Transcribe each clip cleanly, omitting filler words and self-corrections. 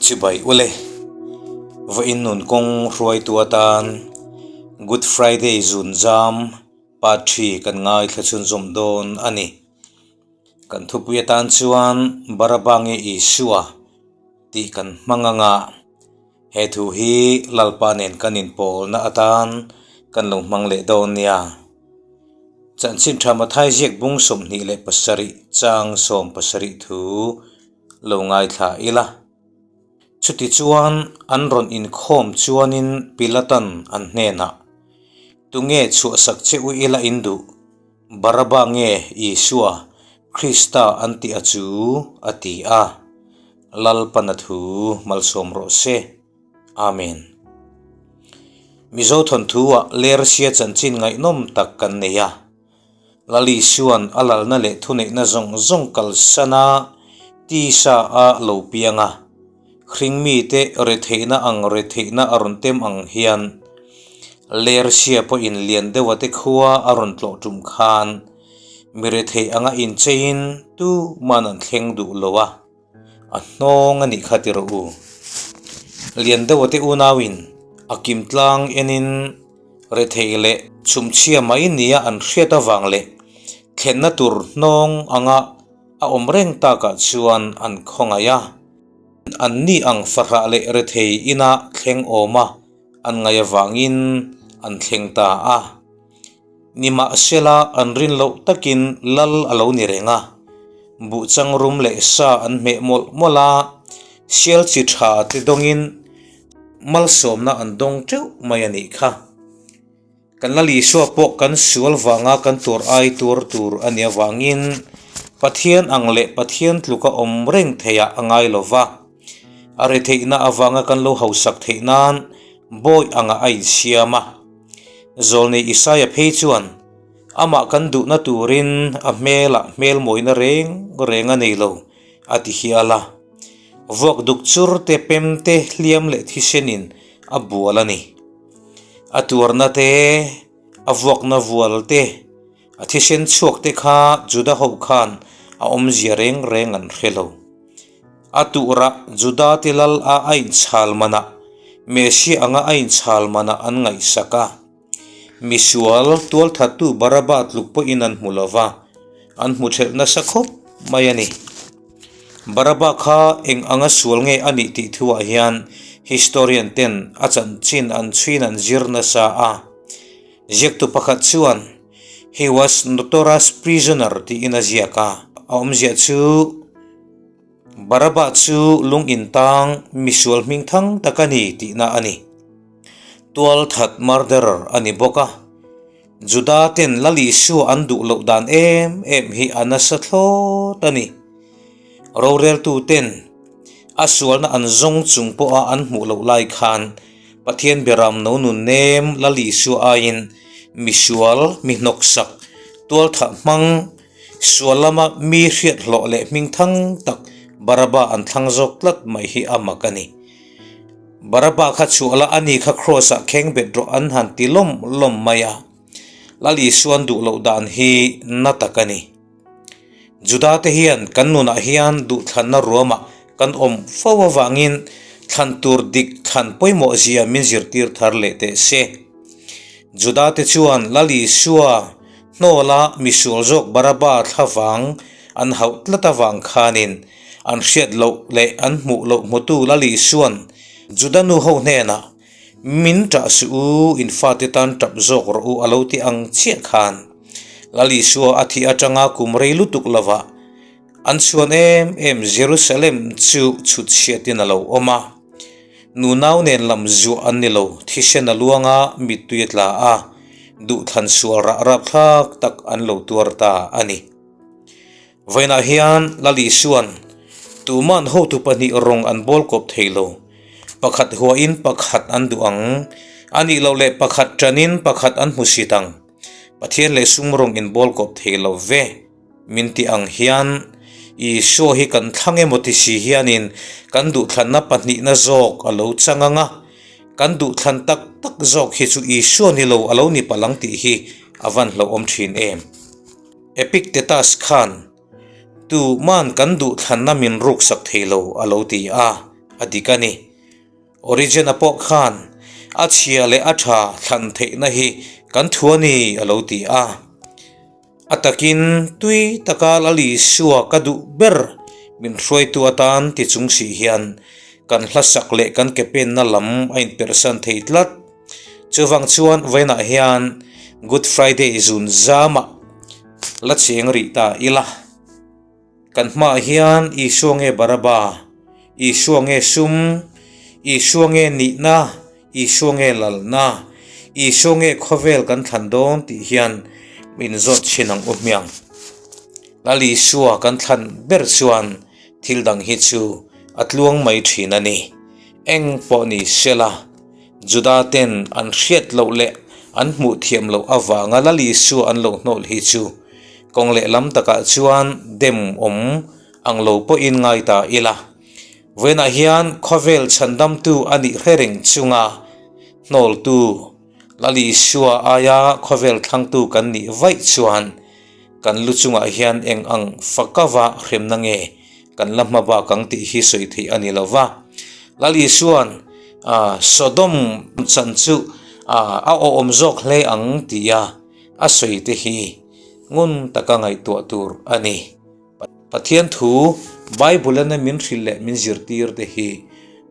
Chibai ule, vawiin nun kawng hruaitu atan Good Friday zun zam part thi kan ngaithla chhunzawm dawn a ni. Kan thupui atan chuan Baraba nge Isua tih kan hmang anga he thu hi Lalpa nen kan inpawlna atan kan lo hmang leh dawn nia. Chanchin tha Mathai ziak bung 27 chang 70 thu lo ngaithla ila. Chutichuan an rawn inkhawm chuanin Pilatan an hnenah, Tunge chhuahsak che u ila in duh? Baraba nge Isua, Krista an tih a chu? a ti a. Lalpana thu malsawm rawh se. Amen. Mizo thawnthu-ah Lersia chanchin ngaihnawm tak kan nei a. Lali Suan a lalna leh thuneihna zawng zawng kalsan a, tisa a lo piang a. Hringmite retheihna ang retheihna a rawn tem ang hian Lersia pawhin lian deuha te khua a rawn tlawh tum khan mi rethei anga incheiin tuman an thleng duh lo a, a hnawng a nih kha ti rawh u. Lian deuha te unauin a kim tlang enin rethei leh chhumchhia mai nia an hriat avang leh thlenna tur hnawng anga a awm reng takah chuan an khawngaih a. An ni ang fahrah leh rethei ina thleng awma an ngaih avangin an thleng ta a. Nimahsela an rin loh takin lal a lo ni reng a, buhchang rum leh sa an hmeh mawlh mawlh a, sial chi tha te dawngin malsawmna an dawng teuh mai a nih kha. Kan Lal Isua pawh kan sual vanga kan tur ai tur tur a nih avangin Pathian ang leh Pathian tluka awm reng theiah a ngai lo va, a retheihna avanga kan lo hausak theih nan bawi angah a insiam a. Zawlnei Isaia phei chuan amah kan duhna turin a hmelah hmel mawina reng reng a nei lo a ti hial a. Vuak duk chur te pem te hliam leh thisenin a bual a ni. A tuarna te, a vuakna vual te, a thisen chhuak te kha Juda ho khan a awmzia reng reng an hre lo. A tuhrah Juda te lal a a inchhal manah, Messia anga a inchhal manah an ngaihsak a. Misual tualthattu Baraba tluk pawhin an hmu lo va, an hmu thelh nasa khawp mai a ni. Baraba kha eng anga sual nge a nih tih thuah hian historian ten a chanchin an chhuiin an zir nasa a. Ziaktu pakhat chuan, He was notorious prisoner tiin a ziak a, a awmzia chu, Baraba chu lung intang misual hming thang tak a ni tihna a ni. Tualthat murderer a ni bawk a. Juda ten Lal Isua an duh loh dan em em hi a nasa thlawt a ni. Roreltu ten a sualna an zawng chung pawha an hmuh loh lai khan Pathian Beram no nun nem Lal Isua aiin misual, mi hnawksak, tualthah hmang, Sual lama mi hriat hlawh leh hming thang tak Baraba an thlang zawk tlat mai hi a mak a ni. Baraba kha chhuah la a ni kha Kraws ah kheng bet rawh an han ti lawm lawm mai a. Lal Isuan duh loh dan hi na tak a ni. Juda te hian kan nunah hian duhthlanna ruamah kan awm fo avangin thlan tur dik thlan pawimawh zia min zirtir thar leh teh se. Juda te chuan Lal Isua Hnawla misual zawk Baraba thlavang an hauh tlat avang khanin an hriat loh leh an hmuh loh hmutu Lal Isuan Juda nu ho hnenah, Min ṭah suh u, in fate tan ṭap zawk rawh u a lo ti ang chiah khan Lal Isua a thih aṭanga kum rei lutuk lovah an chhuan em em Jerusalem chu chhut chhiatin a lo awm a. Nunau nen lam zuah an ni lo, thisen a luang a, mittui a tla a, duhthlan sual rah rapthlak tak an lo tuar ta a ni. Vawiinah hian Lal Isua'n tuman hotu pahnih rawng an bawl kawp thei lo, pakhat huahin pakhat an duh ang, a nih loh leh pakhat ṭanin pakhat an hmusit ang, Pathian leh sum rawng in bawl kawp thei lo ve. Min tih ang hian Isua hi kan thlang emaw ti si hianin kan duhthlanna pahnihna zawk a lo chang ang a, kan duhthlan tak tak zawk hi chu Isua ni lo a lo ni palh ang tih hi a van hlauhawm thin em. Epictetus khan, Tuman kan duhthlanna min ruksak thei lo a lo ti a, a dik a ni. Origen-a pawh khan a chhia leh a tha thlan theihna hi kan thu a ni a lo ti a. A takin tui taka Lal Isua ka duh ber min hruaitu atan ti chung si hian kan hlasak leh kan ke penna lam a inperhsan thei tlat. Chuvang chuan vawiinah hian Good Friday zun zamah la cheng rih ta ila. Kan hmaah hian Isua nge Baraba, Isua nge sum, Isua nge nihna, Isua nge lalna, Isua nge khawvel kan thlan dawn tih hian min zawt thin ang u hmiang. Lal Isua kan thlan ber chuan thil dang hi chu a tluang mai thin a ni. Eng pawh ni sela, Juda ten an hriat loh leh an hmuh thiam loh avanga Lal Isua an lo hnawl hi chu kawng leh lam takah chuan dem awm ang lo pawhin ngai ta ila. Vawiinah hian khawvel chhandamtu a nih hre reng chunga hnawltu Lal Isua aia khawvel thlangtu kan nih vaih chuan kan lu chungah hian eng ang fakava hremna nge kan la hma bak ang tih hi sawi theih a ni lo va. Lal Isua'n Sodom chan chu a awhawm zawk hle ang tia a sawi te hi ngun taka ngaihtuah tur a ni. Pathian thu Bible-a min hrilh leh min zirtir te hi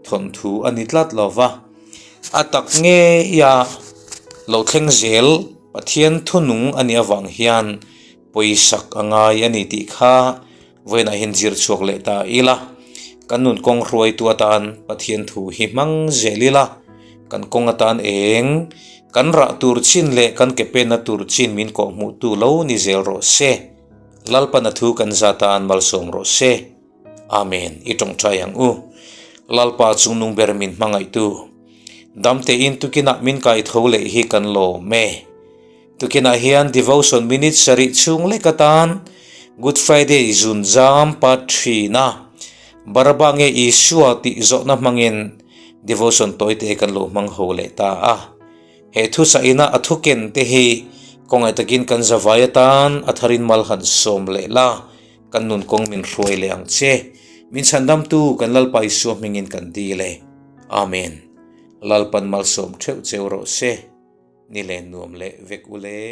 thawnthu a ni tlat lo va, a tak ngeia lo thleng zel Pathian thunung a nih avang hian pawisak a ngai a ni tih kha vawiinah hian zir chhuak leh ta ila, kan nun kawng hruaitu atan Pathian thu hi hmang zel ila, kan kawng atan eng kan rah tur chin leh kan ke penna tur chin min kawhhmuhtu lo ni zel rawh se. Lalpana thu kan zat a an malsawm rawh se. Amen. I tawngtai ang u. Lalpa chungnung ber min hmangaihtu. Damtein tukinah min kai tho leh hi kan lawm e. Tukinah hian devotion minute sarih chhung lek atan Good Friday zun zam part thina Baraba nge Isua tih zawhna hmangin devotion tawite kan lo hmang ho leh ta a. He thusaina a thuken te hi kawngaih takin kan zavai atan a tharin mal han sawm leh la, kan nun kawng min hruai leh ang che. Min chhandamtu kan Lalpa Isua hmingin kan dil e. Amen. Lalpan malsawm theuh cheu rawh se. Ni len nuam leh vek u le.